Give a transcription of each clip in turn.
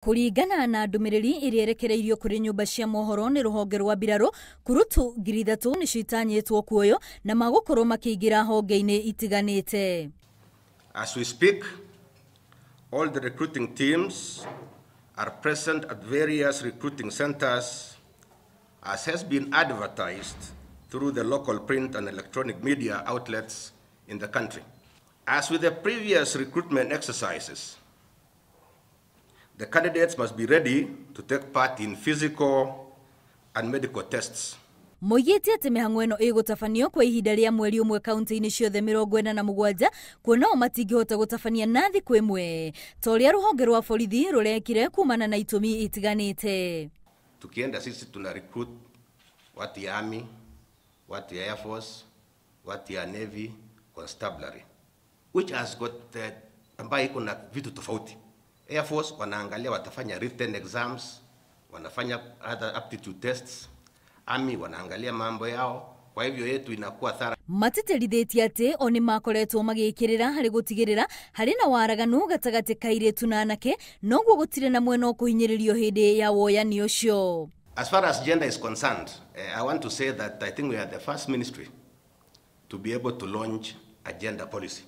Kũringana na ndũmĩrĩri ĩrĩa ĩrekereirio kũrĩ nyũmba cia mohoro nĩ rũhonge rwa mbirarũ, kurutu 3,000 nĩcio itanyĩtwo kuoywo na magũkorwo makĩingĩra honge-inĩ itiganĩte. As we speak, all the recruiting teams are present at various recruiting centers as has been advertised through the local print and electronic media outlets in the country. As with the previous recruitment exercises, the candidates must be ready to take part in physical and medical tests. Moigĩte atĩ mĩhang'o ĩno ĩgũtabanio kwa ihinda rĩa mweri ũmwe kaunti-inĩ ciothe 47, kuona o matingĩhota gũtabania na thikũ ĩmwe ta ũrĩa rũhonge rwa borithi rũrekire kumana na itũmi itiganĩte. Tukienda sisi tuna recruit watu ya army, watu ya air force, watu ya navy, constabulary, which has got ambayo iko na vitu tofauti. Air Force wanaangalia watafanya written exams, wanafanya other aptitude tests. Army wanaangalia mambo yao, kwa hivyo yetu inakuwa thara. Matĩtĩrithĩtie atĩ o nĩ makoretwo magĩkĩrĩra harĩ gũtigĩrĩra harĩ na waraganu gatagatĩ ka airĩtu na anake, noguo gũtirĩ na mwena ũkũhinyĩrĩrio hĩndĩ ya woyani ũcio. As far as gender is concerned, I want to say that I think we are the first ministry to be able to launch a gender policy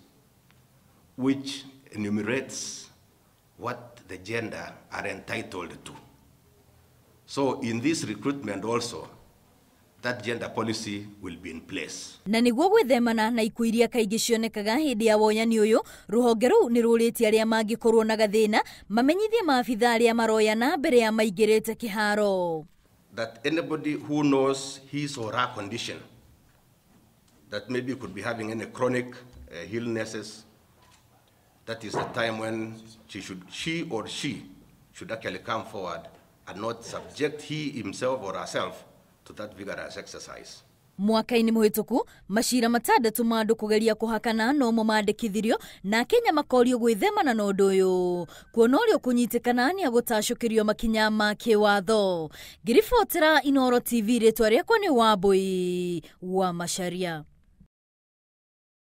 which enumerates what the gender are entitled to. So in this recruitment also, that gender policy will be in place. Na nĩguo gwĩthemana na ikuũ iria kaingĩ cionekaga hĩndĩ ya woyani ũyũ, rũhonge rũu nĩ rũrĩtie arĩa mangĩkorwo na gathĩna mamenyithie maabitha arĩa maroyana mbere ya maingĩrĩte kĩharo. That anybody who knows his or her condition, that maybe could be having any chronic illnesses, that is the time when she or she should actually come forward and not subject he himself or herself to that vigorous exercise. Mwaka-inĩ mũhĩtũku, macira 6 ma andũ kũgeria kũhakana nomo mandĩkithirio na Kenya makorio gwĩthemana na ũndũ ũyũ, kuona ũrĩa ũkũnyitĩkana nĩ agũtacũkĩrio makinya ma kĩwatho. Ngĩribotera Inooro TV, rĩtwa rĩakwa nĩ Wambui wa Macharia.